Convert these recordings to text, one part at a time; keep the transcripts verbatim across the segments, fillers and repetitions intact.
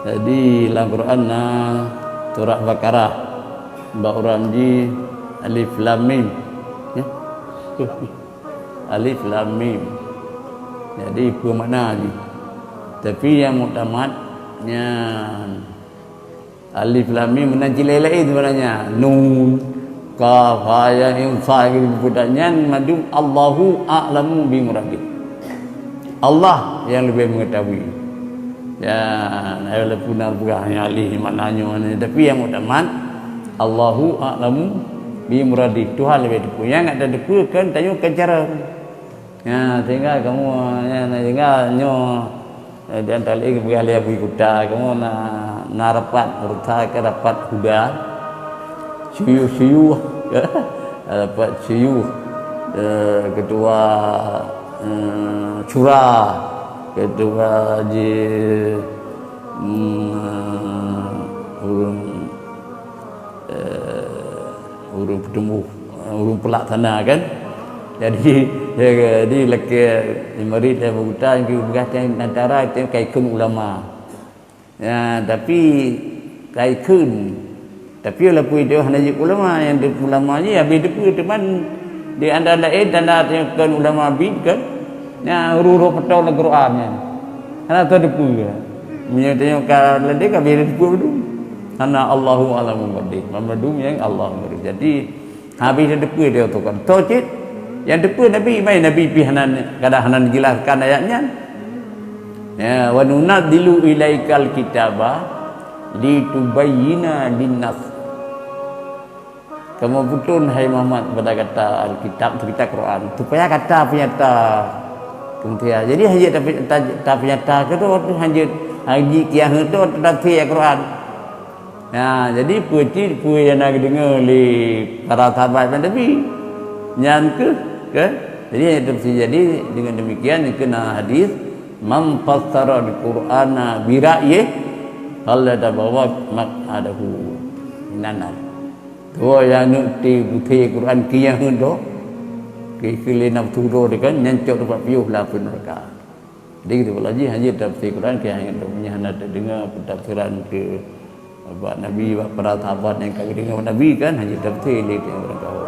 Jadi lam Quran na surat Baqarah, bak uram jih alif lam mim. Ya. Alif lam mim. Jadi peue makna jih? Tapi nyang muktamad nyan alif lam mim meunan cit laén-laén sebenarnya. Nun, kaf, ha, ya, ain, sad, gitu. Budak nyan mandum Allahu a'lamu bi muradih. Allah yang lebih mengetahui. Ya, walaupun na peugah nyan alif makna nyoe, tapi yang muktamad, Allahu a'lamu bi muradih. Tuhan lebih teupeu. Nyang ka teupeu kan tanyoe kan cara. Ya, sehingga kamu, ya, sehingga nyoe, eh, di antara lain peugah lé Abu Kuta, kamu na, na rapat, rota ke rapat kuda. Suyuh-suyuh, rapat suyuh, eh, ketua, eh, syura, ketua ji, mm, ureueng, eh, ureueng peutumbôh, ureueng peulaksana kan. Jadi, jadi lakée murit dan guru nyang geupeugah teuh antara teuh ka ikheun ulama. Ya, tapi ka ikheun. Tapi walaupun itu hana jeuet ulama, nyang di ulama jih habéh teupeu teuma di antara laén tanda teuh kheun ulama bit kan. Nya huruf-huruf peutong lam Quran nyan. Hana teuh teupeu. Meunyoe tanyoe ka ladé ka habéh teupeu dum. Hana Allahu a'lamu bidih. Mandum nyang Allah bri. Jadi habéh teupeu dia tu kan. Toh cit. Nyang teupeu Nabi, mai Nabi pih hana, kadang hana jelaskan ayat nyan. Ya, wa nunazzilu ilaikal kitaba litubayyina linnas. Kamoe peutrön hai Muhammad kepada gata Alkitab, atau kitab Quran, supaya gata peunyata keumuliaan. Jadi hana jeuet ta-, ta-, tapeunyata keu tu, hana jeuet, hana jeuet kiaheut tu, tafsir Quran. Nah, jadi peue cit peue nyang na geudeungoe lé para sahabat Nabi. Nyan keuh, kan? Jadi, hana jeuet tafsir. Jadi, dengan demikian, keunan hadis, "Man fassara al-Qur'ana bi ra'yih, faqad tabawwa maq'adahu minan nar." Dua nyang neuk teupeutafsir Quran kiaheut droe, keu lé nafeusu droe teuh kan, nyan cok teumpat piôh lam apui neuraka. Jadi, kita lagi hanya tafsir Quran kiaheut droe, nyan hana teudeungoe peutafsiran keu bak Nabi, bak para sahabat nyang ka geudeungoe Nabi kan, hanya tafsir lé teuh barangkaho.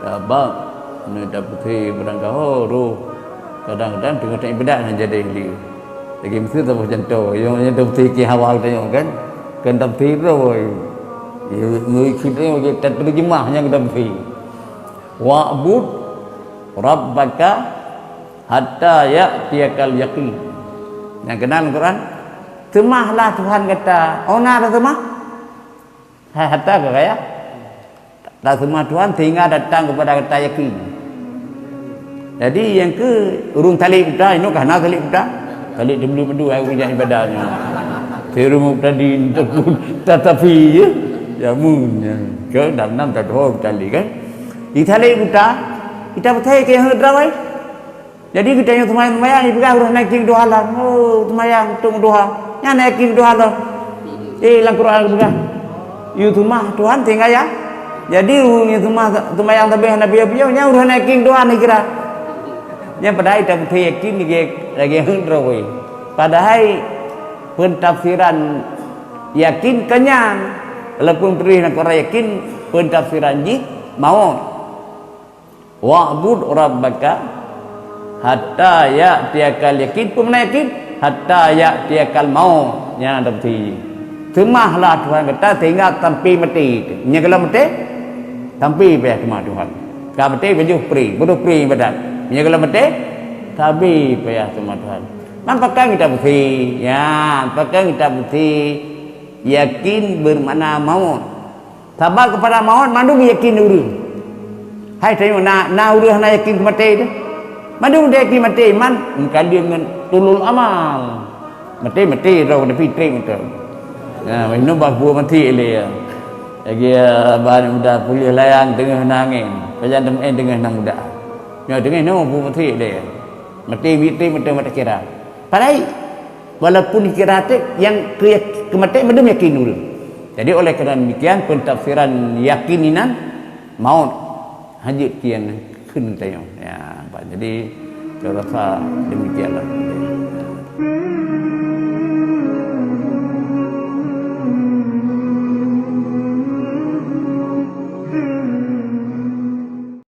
Sabab, na tafsir barangkaho, roh kadang-kadang teungoh taibadat hana jadi lé. Lagi meusti saboh contoh, nyang, nyang tafsir ki hawa tanyoe kan, kan tafsir droe. Ya, ngui kita yang terjemah nyang tafsir. "Wa'bud rabbaka hatta ya'tiyakal yaqin." Nyang keunan Quran, "Seumahlah Tuhan gata." Oh, na taseumah? Hai, hatta ka kaya. Taseumah Tuhan sehingga datang kepada gata yakin. Jadi, nyang keu ureueng talek buta, inoe ka hana talek buta. Talek teubeli madu, hai ureueng jak ibadah nyoe. Siuroe mubtadi, tetapi, ya, jamun, ya. Ke dalam, dalam tadoe talek, kan? Di talek buta, kita percaya ke yang hana terawai. Jadi geutanyoe seumayang-seumayang, jipeugah ureueng hana yakin duha lom. Oh, seumayang, tueng duha. Nyan hana yakin duha lom. Eh, lam Quran geupeugah, "Yue seumah Tuhan sehingga ya." Jadi ureueng nyang seumah, seumayang sabe hana piôh-piôh, nyan ureueng hana yakin duha, hana kira. Nyan padahai tapeutafsir yakin lagèe, lagèe heuet droe. Padahai peutafsiran yakin keu nyan, walaupun peurih lam Quran yakin, peutafsiran jih maut. "Wa'bud rabbaka hatta ya'tiyakal yaqin." Peue makna yakin? "Hatta ya'tiyakal maut." Nyan tafsir. Seumahlah Tuhan gata sehingga sampai maté. Meunyoe gohlom maté, sampai payah seumah Tuhan. Ka maté, beujeuet pri, beudôh pri ibadat. Meunyoe gohlom maté, sabe payah seumah Tuhan. Man pakon geutanyoe tafsir? Ya, pakon geutanyoe tafsir? Yakin bermakna maut. Sabab keupada maut mandum yakin ureueng. Hai tanyoe na, na ureueng hana yakin keu maté teuh? Mandum yakin maté, man meukalon ngon tulul amal. Maté, maté droe, tapi trép mantong. Nah, inoe bah buet maté lé, ya. Lagi, ya, bah aneuk muda puléh layang teungoh na angén. Pajan teumeu'en teungoh na muda. Nyoe teungoh nyoe buet maté lé, ya. Maté, maté, maté, maté kira. Padahai walaupun kira teuh nyang keu, keu maté mandum yakin ureueng. Jadi oleh karena demikian, pentafsiran yakin inan maut hana jeuet keu nyang kheun tanyoe. Ya, jadi saya rasa demikianlah.